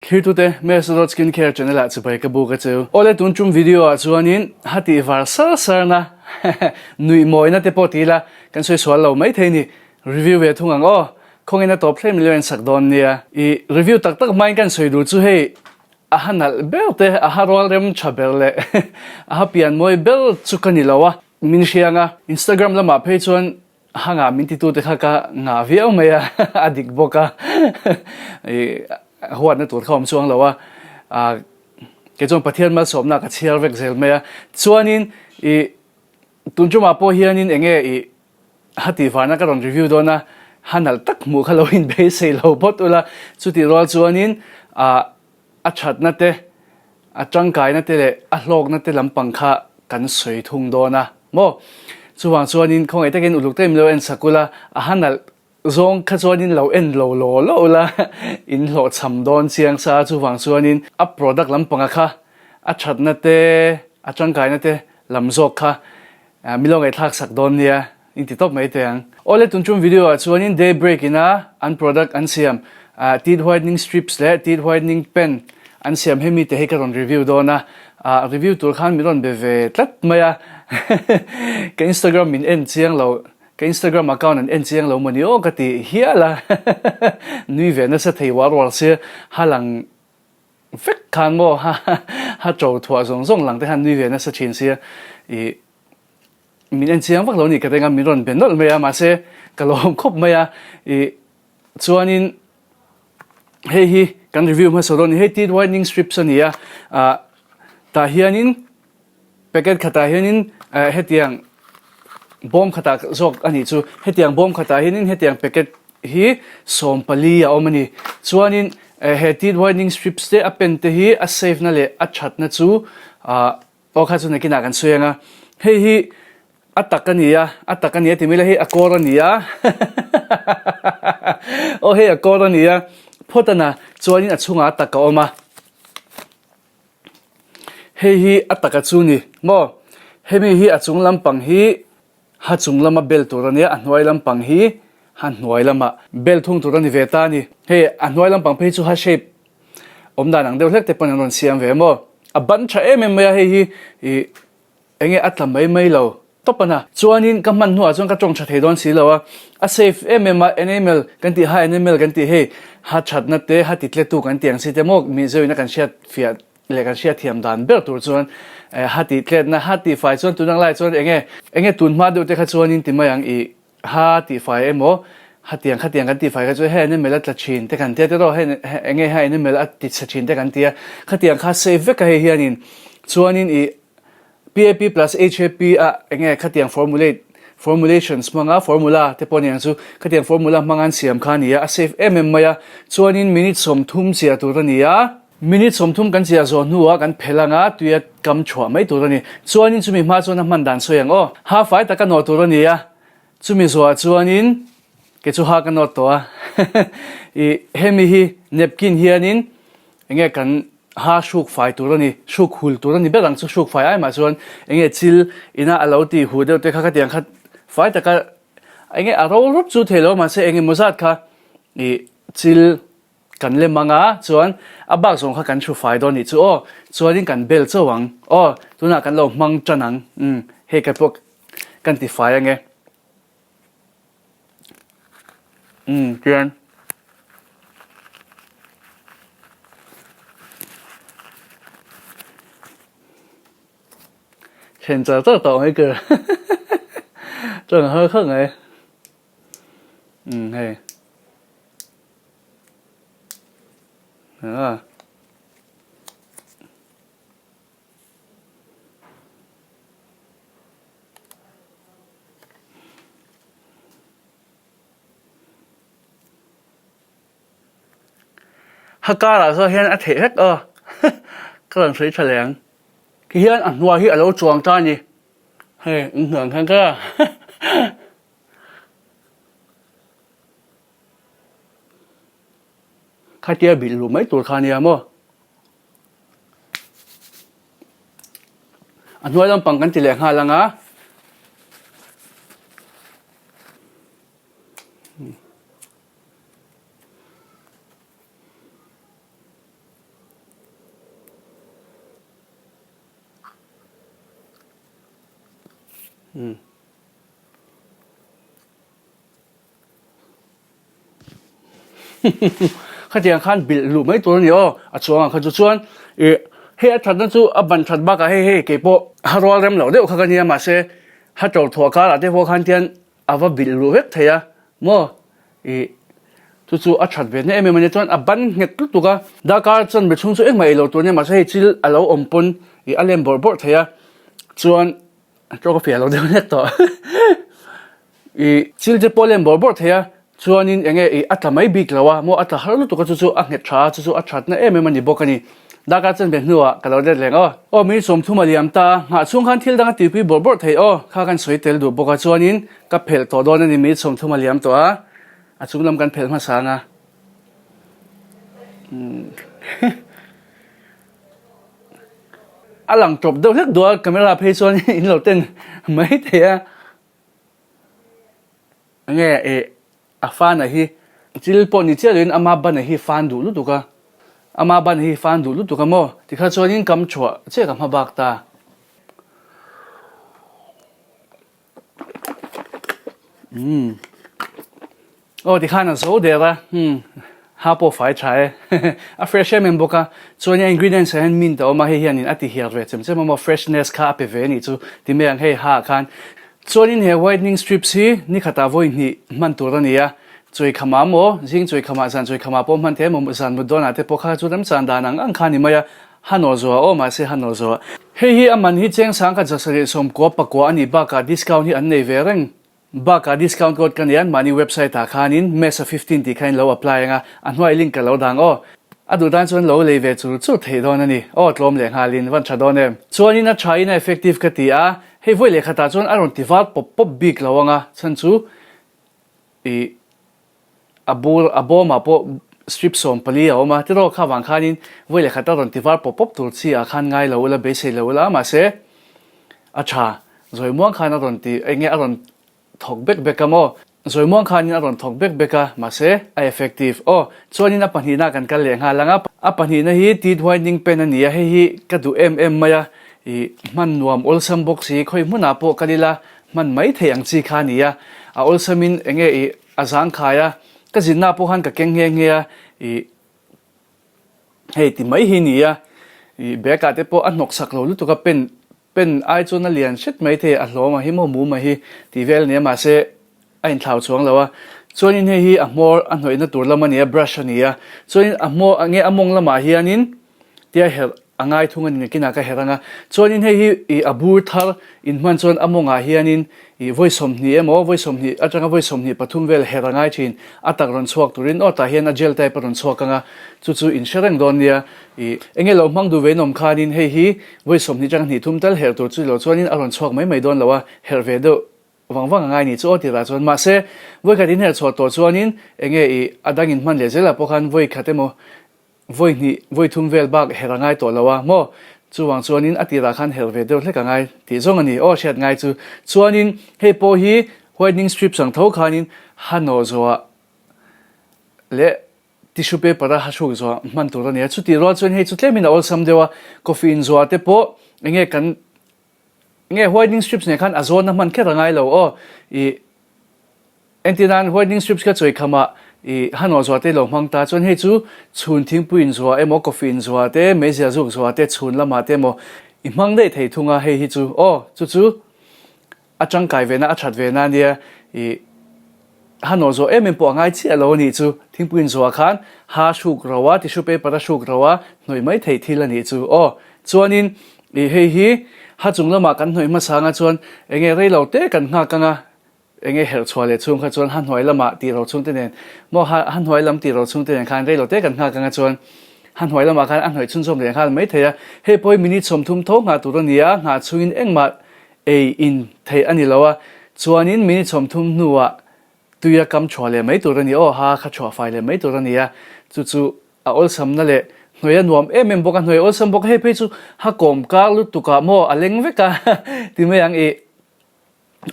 Thirtute, Mesodot Skin Care channel ah chibai ka buk a cheu. Awle tun tum video ah chuanin ha tih var sar sar na nuih mawina te pawh ti ila kan sawi sual lo mai thei ni. Review ve thung ang aw. Khawngin a tawp hlei milo en sak dawn nia. I review tak tak hmain kan sawi duh chu hei a ha nalh ber te, a ha rual rem tha ber leh a ha pian mawi ber chu ka ni lo a. Min hriang a, Instagram lamah phei chuan Hangah min titute kha ka ngah viau mai a, a dik bawk a, i huatna tur kha awm chuang lo a, kei chuan Pathian malsawmna ka chhiar vek zel mai a, chuanin i tun tumah pawh hianin eng nge i ha tih varna ka rawn review dawn a, ha nalh tak hmuh kha lo inbeisei lo phawt ula, chutih rual chuanin ah A thatna te, a tangkaina te leh a hlawkna te lampang kha kan sawi thung dawn a maw? Chuvang chuanin khawngaih takin uluk takin min lo en sak ula, a ha nalh zawng kha chuanin lo en lo law law ula, in hlawhchham dawn chiang sa a, chuvang chuanin a product lampanga kha a thatna te, a tangkaina te lam zawk kha Min lo ngaihthlak sak dawn nia, in ti tawp mai teh ang. Awle tun tum video ah chuanin Day Break ina an product an siam teeth whitening strips leh teeth whitening pen an siam hemi te hi ka rawn review dawn a, review tur khan min rawn be ve tlat mai a, ka Instagram min en chiang lo, ka Instagram account an en chiang lo mawni aw ka ti hial a, nui ve nasa thei uar uar sia, halang Vek khan maw ha ha to thuah zawng zawng lang te khan nui ve nasa thin sia i min en chiang vak lo ni ka ring a min rawn be nawlh mai a mahse ka lawm khawp mai a i chuanin hei hi kan review hmasa dawn a ni hei teeth whitening strips a ni a ah tah hianin Packet khatah hianin hetiang bawm khatah zawk a nih chu. Hetiang bawm khatah hianin hetiang packet hi 14 a awm a ni. Chuanin he teeth whitening strips te a pen te hi a safe na leh a that na chu aw kha chu nakinah kan sawi ang a. Hei hi a tak a ni a, a tak a ni a ti mai la hei a kawr a ni a aw hei a kawr a ni a phawt a na chuanin a chhungah a tak a awm a. Hei hi a taka chu ni maw? Hemi hi a chung lampang hi ha chung lama bel tur a nia, a hnuai lampang hi ha hnuai lama bel thung tur a ni ve ta a ni. Hei a hnuai lampang phei chu ha shape awm dan ang deuh hlek te pawn an rawn siam ve maw? A ban tha em em mai a hei hi ih eng nge a tla mai mai lo tawp a na. Chuanin ka hman hnuah chuan ka tawng tha thei dawn si lo a, a safe em em a, enamel kan tih ha enamel kan tih hei ha thatna te ha titletu kan tih ang si te maw Mizoina kan hriat fiah leh kan hriat thiam dan ber tur chuan ha titletna ha tihfai chuan tun ang lai chuan eng nge eng nge tun hma deuh te kha chuanin ti mai ang i ha tihfai emaw hatiang khatiang kan tihfai kha chu hei enamel a tla thin te kan tia te erawh hei eng nge ha enamel a tichhe thin te kan tia khatiang kha safe vek a hei hianin chuanin i PAP plus HAP a enge khatiang formulate formulations hmanga formula te pawh aniang chu khatiang formula hmanga an siam kha a ni a, a safe em em mai a, chuanin minute 30 chiah tur a ni a, minute 30 kan chiah zawh hnuah kan phelh anga tuia kam chhuah mai tur a ni, chuanin chumi hma chuan a hman dan sawi ang aw, ha fai taka nawh tur a ni a, chumi zawhah chuanin kei chu ha ka nawt tawh a, ih hemi hi napkin hianin enge kan Ha hruk fai tur a ni, hruk hul tur a ni ber ang chu hruk fai ai mah chuan enge chil ina a lo ti huh deuh te kha khatiang kha fai taka enge a ro rup chu thei lo mahse enge maw zat kha ih chil kan lem ang a chuan a bak zawng kha kan hru fai dawn nih chu aw chuanin kan bel chauh ang aw tunah kan lo hmang tan ang umm hei ka pawh kan ti fai ange. Umm chuan then char char tawh mai ka chuan a har khawp mai umm hei ah. Ha karah zawh hian a theih vek aw ka rawn sawi tha leh ang. Ti hian a hnuai hi a lo chuang ta a ni hei in hnuai ang khan ka khatia bilh luh mai tur kha a nia maw. A hnuai lampang kan ti leh nghal ang a. Umm. Khatiang khan bilh luh mai tur a ni aw, a chuang ang kha chu chuan ih hei a thatna chu a ban that bakah hei hei keipawh ha rual rem loh deuh kha ka nia mahse ha ṭo thuah karah te pawh khan tian a va bilh luh vek thei a maw ih chu chu a that ve na em em a nia chuan a ban nghet lutuk a darkar chuan mi chhung chu engmah ei lo tur a nia mahse hei chil a lo awm pawn ih a lem bawrh bawrh thei a chuan A tawk a fiah lo deuh hlek tawh. I chil te pawh a lem bawrh bawrh thei a, chuanin eng nge i a tla mai bik lo a, maw a tla har lutuk a chu chu a nghet tha a, chu chu a thatna em em a ni bawk a ni. Darkar chen ve hnuah ka lo let reng aw. Aw mi 30 a liam ta a, nghah chhung khan thil dang a tihpui bawrh bawrh thei aw, kha kan sawi tel duh bawk a, chuanin ka phelh tawh dawn a ni mi 30 a liam tawh a, a chung lam kan phelh hmasa ang a. A lang tawp deuh hlek duh a, camera phei chuan in lo ten mai thei a. Enge eh a fan a hi chil pawh ni chiah loin ama ban a hi fan duh lutuk a, ama ban a hi fan duh lutuk a maw? Tikha chuanin kam thuah chiah ka hma bak ta. Umm aw tikhan a zo der a umm ha pawh fai tha e a fresh em em bawk a chuan a ingredients ah hian mint a awm a hei hianin a ti hiar ve chem chem a maw freshness kha a pe ve a nih chu ti mai ang hei ha ah khan chuanin he whitening strips hi ni khatah vawi hnih hman tur a ni a chawi khamah maw zing chawi khamah zan chawi khamah pawh hman thei a maw zan mut dawnah te pawh kha chu remchan dan ang ang kha a ni mai a Hanawh zuah aw mahse hanawh zuah. Hei hi a man hi cheng sangkhat 790 pakua a nih bakah discount hi an nei ve reng. Bakah discount code ka nei an mahni website ah khanin mesa 15 tih kha in lo apply anga a hnuai link ka lo dang aw. A duh tan chuan lo lei ve chur chur theih dawn a ni. Aw tlawm leh nghalin van tha dawn em. Chuanin a tha in a effective ka ti a, hei vawi leh khatah chuan a rawn ti var pawp pawp bik lo anga chhan chu ih A bur, a bawmah pawh strip 14 a awm a, tiraw kha vang khanin vawi leh khat a rawn ti var pawp pawp tur chi ah khan ngai lo ula, beisei lo ula, mahse a tha. Zawi muang khan a rawn ti, eng nge a rawn thawk bek bek a maw? Zawi muang khanin a rawn thawk bek bek a, mahse a effective. Aw, chuanin a pahnihna kan kal leh nghal ang a, a pahnihna hi teeth whitening pen a ni a, hei hi ka duh em em mai a, ih hman nuam awlsam bawk si, khawi hmunah pawh kal ila hman mai thei ang chi kha a ni a, a awlsamin eng nge ih A zangkhai a, ka zinna pawh khan ka keng nghe nghe a, ih hei ti mai hi ni a, ih bag ah te pawh a hnawk sak lo lutuk a, pen pen ai chuan a lian hret mai thei a hlawm a hi maw mum a hi tih vel a ni a, mahse a inthlau chuang lo a, chuanin hei hi a hmawr a hnawihna tur lam a ni a, brush a ni a, chuanin a hmawr nge a mawng lamah hianin tia herh a ngai thung a ni nakinah ka herh ang a, chuanin hei hi ih a bur thar in hman chuan a mawngah hianin ih vawi 20 emaw vawi 20 atanga vawi 23 vel herh a ngai thin a tak rawn chhuak turin aw tah hian a gel type a rawn chhuak ang a, chu chu in hre reng dawn nia ih enge lo hmang duh ve in awm khanin hei hi vawi 20 atanga hnih thum tal herh tur chu lo chuanin a rawn chhuak mai mai dawn lo a, herh ve deuh vang vang a ngai ni chu aw tirah chuan mahse vawi khat in herh chhuah tawh chuanin enge ih a dang in hman leh zelah pawh khan vawi khat emaw Vawi hnih, vawi thum vel bak herh a ngai tawh lo a maw? Chuvang chuanin a tirah khan herh ve deuh hlek a ngai tih zawng a ni. Aw hriat ngai chu. Chuanin hei pawh hi whitening strips ang tho khanin ha nawh zawhah leh tissue paper a ha hruk zawhah hman tur a ni a. Chutih rual chuan hei chu tlemin a awlsam deuh a, coffee in zawhah te pawh enge kan enge whitening strips nen khan a zawn a hman kher a ngai lo aw. Ih. Entir nan whitening strips kha chawi khamah i hanawh zuah te lo hmang ta chuan hei chu chhun thingpui in zuah emaw coffee in zuah te meizial zuk zuah te chhun lamah te emaw i hmang daih thei thung a hei hi chu aw chu chu a tangkai ve na a that ve na ania i hanawh zuah em em pawh a ngai chiah lo a nih chu thingpui in zuah khan ha hruk ro a tissue paper a hruk ro a hnawih mai theih thil a nih chu aw chuanin i hei hi ha chung lamah kan hnawih hmasa anga chuan enge rei lo te kan nghak anga Enge herh chhuah leh chhung kha chuan ha hnuai lamah tih ro chhung te nen maw ha ha hnuai lam tih ro chhung te nen khan rei lo te kan nghak anga chuan ha hnuai lamah khan a hnuai chhunzawm leh nghal mai thei a. Hei pawh hi minute 30 tho nghah tur a ni a, nghah chhungin engmah ei in theih a ni lo a, chuanin minute 30 hnuah tuia kam chhuah leh mai tur a ni aw, ha kha chhuah fai leh mai tur a ni a, chu chu a awlsamna leh hnuai a nuam em em bawk a, hnuai a awlsam bawk a, hei phei chu ha kawm kar lutukah maw a leng vek a ti mai ang i.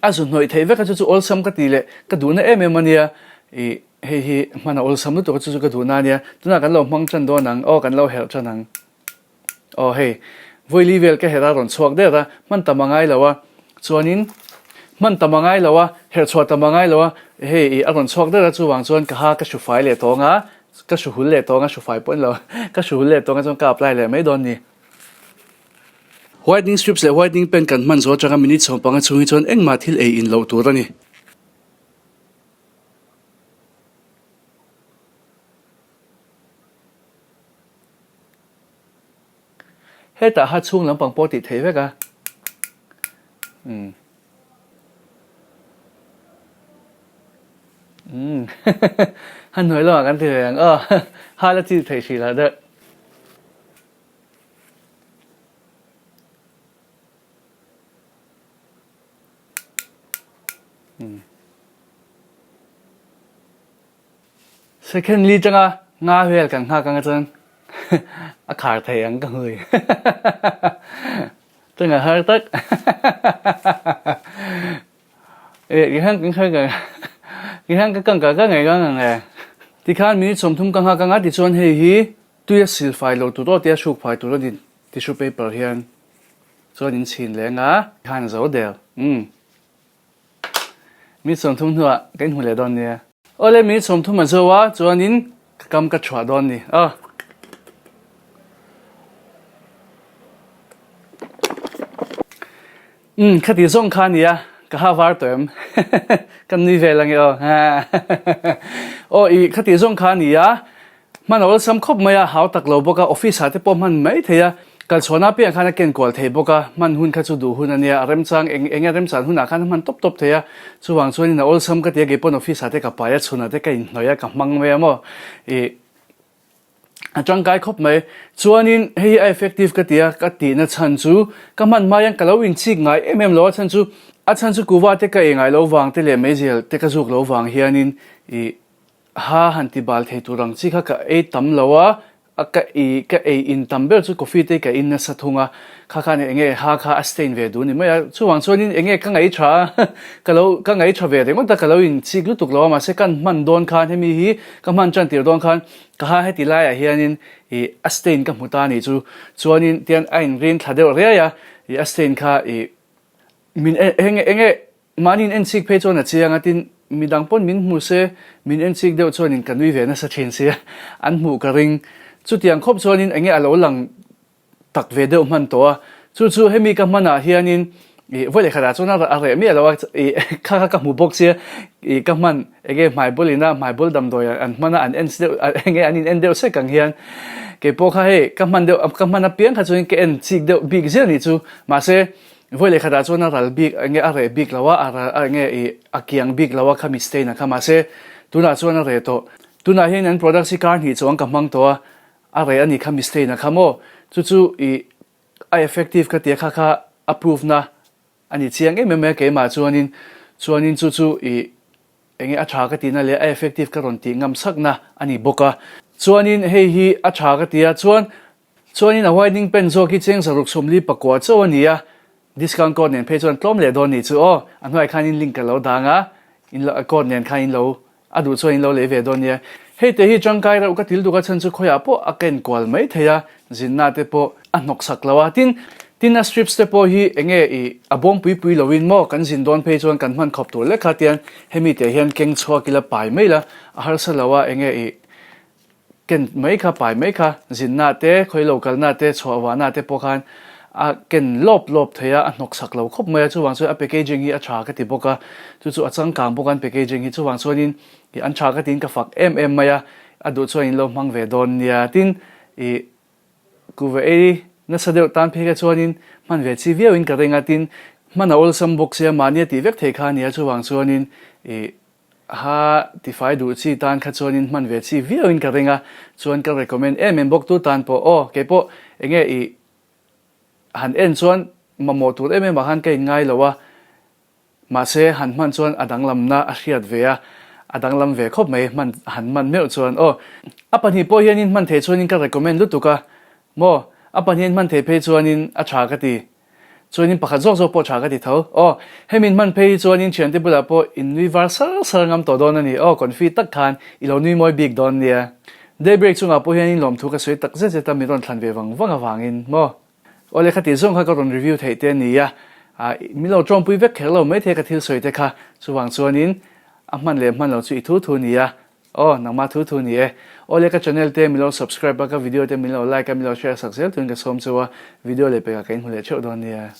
A zu hnawih theih vek a chu chu awlsam ka ti leh ka duhna em em a nia ih hei hi hman a awlsam lutuk a chu chu ka duhna a nia tunah kan lo hmang tan dawn ang aw kan lo herh tan ang aw hei vawi li vel ka herh a rawn chhuak der a hman tam a ngai lo a chuanin. Hman tam a ngai lo a, herh chhuah tam a ngai lo a, hei i a rawn chhuak der a chuvang chuan ka ha ka hru fai leh tawng a, ka hru hul leh tawng a, hru fai pawh ni lo, ka hru hul leh tawng a chuan ka apply leh mai dawn ni. Whitening strips leh whitening pen kan hman zawh atanga minute 15 chhung hi chuan engmah thil ei in loh tur a ni. Hetah ha chhung lampang pawh tih theih vek a. Umm. Umm. Ha hnuai lamah kan ti ve ang aw. Ha la chi theih hrih lah deuh. Umm. Second li tanga nga vel kan nghak anga chuan a khar thei ang ka hui. Chunga har tak. E ki hang kan khar ka ki hang ka kang ka ka ngai ka ngang e. Tikhan minute 30 ka nghak anga tichuan hei hi tui a sil fai lo tur aw tia hruk fai tur a ni tissue paper hian chuan in chhin leng a khan a zo der. Umm. Mi 30 hnuah ka inhmu leh dawn nia. Awle mi 30 a zo a chuanin ka kam ka chhuah dawn ni a. Umm khati zawng kha ania ka ha var tawh em ka nui vel ange aw aw i khati zawng kha ania Hman a awlsam khawp mai a, hau tak lo bawk a, office ah te pawh hman mai thei a, kalchhuahna apiangah khan a ken kual thei bawk a, hman hun kha chu duh hun a nia, a remchang eng eng a remchan hunah khan a hman tawp tawp thei a, chuvang chuanin a awlsam ka ti a, keipawn office ah te ka pai a, chhunah te ka inhnawih a, ka hmang mai a maw, ih a tangkai khawp mai. Chuanin hei hi a effective ka ti a, ka tihna chhan chu ka hman hma hian ka lo inchik ngai em em lo a chhan chu, a chhan chu kuva te ka ei ngai lo vang te leh meizial te ka zuk lo vang hianin ih Ha han ti bal thei tur ang chi kha ka ei tam lo a, a ka ei ka ei in tam ber chu coffee te ka in nasa thung a, kha khan eng nge ha kha a stain ve duh ni mai a, chuvang chuanin eng nge ka ngaih tha a, ka lo ka ngaih tha ve ringawt a, ka lo in chik lutuk lo a, mahse kan hman dawn khan hemi hi ka hman tan tir dawn khan ka ha heti laiah hianin ih a stain ka hmu ta a nih chu, chuanin tian a in rin thla deuh riai a, ih a stain kha ih min eng eng nge Mahniin enchik phei chuan a chiang a, tin, midang pawn min hmu se, min enchik deuh chuanin ka nui ve nasa thin sia, an hmuh ka ring. Chutiang khawp chuanin enge a lo lang tak ve deuh hman tawh a, chu chu hemi ka hmanah hianin ih vawi leh khatah chuan a reh miah lo a, ih kha kha ka hmu bawk sia, ih ka hman enge hmaibawl ina hmaibawl damdawi an hman a, an en deuh enge an in en deuh sek ang hian keipawh kha hei ka hman deuh ka hman apiang kha chuan ka en chik deuh bik zel nih chu, mahse Vawi leh khatah chuan a ral bik enge a reh bik lo a, a ral enge ih a kiang bik lo a khami stain a kha mahse tunah chuan a reh tawh. Tunah hian an products hi kar hnih chuang ka hmang tawh a, a reh a ni khami stain a kha maw? Chu chu ih a effective ka ti a kha kha a proof na a ni chiang em em mai a keimah chuanin chuanin chu chu ih enge a tha ka tihna leh a effective ka rawn tih ngam chakna a ni bawk a. Chuanin hei hi a tha ka ti a chuan Chuanin a whitening pen zawk hi cheng 644 chauh a ni a, discount code nen phei chuan tlawm leh dawn nih chu aw, a hnuaiah khan in link ka lo dang a, in lo code nen khan in lo a duh chuan in lo lei ve dawn nia. Hei te hi tangkai reuh ka til duk a chhan chu khawiah pawh a ken kual mai thei a, zinna te pawh a hnawk sak lo a, tin tin a strips te pawh hi enge i a bawm pui pui lo in maw kan zin dawn phei chuan kan hman khawp tur lek kha tian hemi te hian keng chhuak ila pai mai la a harsa lo a enge i Ken mai kha, pai mai kha, zinna te, khawi lo kalna te, chhuah vahna te pawh khan a ken lawp lawp thei a, a hnawk sak lo khawp mai a, chuvang chuan a packaging hi a tha ka ti bawk a, chu chu a changkang bawk a an packaging hi, chuvang chuanin ih an tha ka tiin ka fak em em mai a, a duh chuan in lo hmang ve dawn nia, tin ih kuhva ei nasa deuh tan phei kha chuanin hman ve chi viauin ka ring a, tin hman a awlsam bawk sia mahni a tih vek thei kha a nia, chuvang chuanin ih Ha tifai duh chi tan kha chuanin hman ve chi viauin ka ring a, chuan ka recommend em em bawk tu tan pawh aw keipawh enge i han en chuan mamawh tur em em ah khan ka in ngai lo a, mahse han hman chuan a danglamna a hriat ve a, a danglam ve khawp mai hman han hman meuh chuan aw. A pahnih pawh hianin hman thei chuanin ka recommend lutuk a maw, a pahnihin hman thei phei chuanin a tha ka ti. Chuanin pakhat zawk zawk pawh tha ka ti tho. Aw, hemi in hman phei hi chuanin thiante bulah pawh in nui var sar sar ngam tawh dawn a ni. Aw, confi tak khan i lo nui mawi bik dawn nia. Day break chungah pawh hianin lawmthu ka sawi tak zet zet a, min rawn thlan ve vang vang avangin maw. Aw lehkha tih zawng kha ka rawn review theih te a ni a. Ah, min lo tawngpui vek kher lo maithei ka thil sawi te kha. Chuvang chuanin a hman leh hman lo chu i thu thu ni a. Aw, nangmah thu thu ni e. Awle ka channel te min lo subscribe a, ka video te min lo like a, min lo share sak zel turin ka sawm cheu a, video leh pekah ka inhmu leh theuh dawn nia.